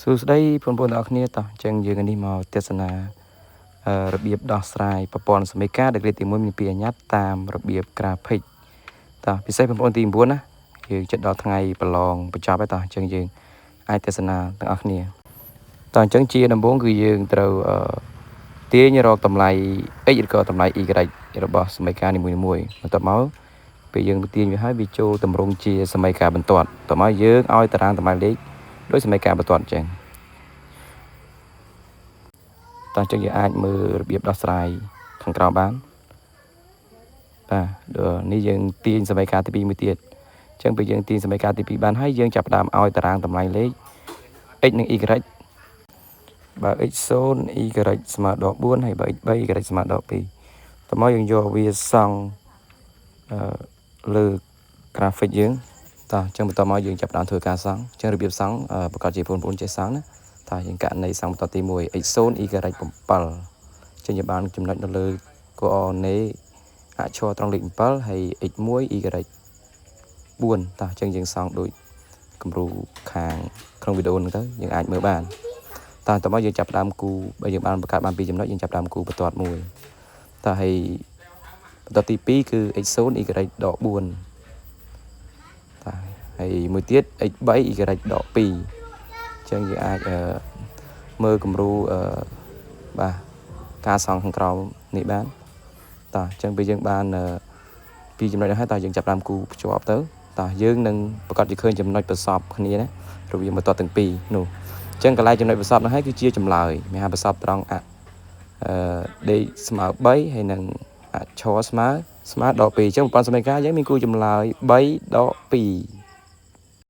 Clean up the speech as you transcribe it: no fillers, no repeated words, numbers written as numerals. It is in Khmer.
សួស្តីបងប្អូនទាំងអស់គ្នាតោះអញ្ចឹងយើងនេះមកទស្សនារបៀបដោះស្រាយប្រព័ន្ធសមីការដេក្រាទី1មានពីរអញ្ញត្តិតាមរបៀបក្រាហ្វិកតោះពិសេសបងប្អូនទី9ណាយើងជិតដល់ថ្ងៃប្រឡងបញ្ចប់ហើយតោះអញ្ចឹងយើងអាចទស្សនាទាំងអស់គ្នាតោះអញ្ចឹងជាដំបូងគឺយើងត្រូវទាញរកតម្លៃ x ឬក៏តម្លៃ y របស់សមីការនីមួយៗបន្ទាប់មកពេលយើងទាញវាហើយវាចូលតម្រង់ជាសមីការបន្ទាត់បន្ទាប់មកយើងឲ្យតារាងតម្លៃលេខដោយសមីការបន្ទាត់អញ្ចឹងតោះអញ្ចឹងយើងអាចមើលរបៀបដោះស្រាយខាងក្រោមបានបាទនេះយើងទាញសមីការទី2មួយទៀតអញ្ចឹងពេលយើងទាញសមីការទី2បានហើយយើងចាប់ផ្ដើមឲ្យតារាងតម្លៃលេខ x និង y បើ x 0 y ស្មើដក4ហើយបើ x 3 y ស្មើដក2តោះមកយើងយកវាសង់អឺលើក្រាហ្វិកយើងតោះអញ្ចឹងបន្តមកយើងចាប់ផ្ដើមធ្វើការសង់អញ្ចឹងរបៀបសង់ប្រកាសជាបងប្អូនចេះសង់ណាតោះយើងករណីសង់បន្តទី1 x 0 y 7អញ្ចឹងយើងបានចំណុចនៅលើ coordinate អក្សរត្រង់លេខ7ហើយ x 1 y 4តោះអញ្ចឹងយើងសង់ដូចគំរូខាងក្នុងវីដេអូហ្នឹងទៅយើងអាចមើលបានតោះតមកយើងចាប់ផ្ដើមគូបើយើងបានបង្កើតបានពីរចំណុចយើងចាប់ផ្ដើមគូបន្ទាត់មួយតោះហើយបន្ទាត់ទី2គឺ x 0 y ដក4តោះហើយមួយទៀត x 3 y ដក2អញ្ចឹងយើងអាចមើលគំរូបាទការសង់ខាងក្រោមនេះបានតោះអញ្ចឹងពេលយើងបានពីចំណុចនេះហើយតោះយើងចាប់ផ្ដើមគូភ្ជាប់ទៅតោះយើងនឹងប្រកាសជាឃើញចំណុចប្រសពគ្នាណារវាងបន្ទាត់ទាំងពីរនោះអញ្ចឹងកន្លែងចំណុចប្រសពនោះហើយគឺជាចម្លើយមានថាប្រសពត្រង់អអឺដេកស្មើ3ហើយនឹងអឈរស្មើស្មើដក2អញ្ចឹងប្រព័ន្ធសមីការយើងមានគូចម្លើយ3ដក2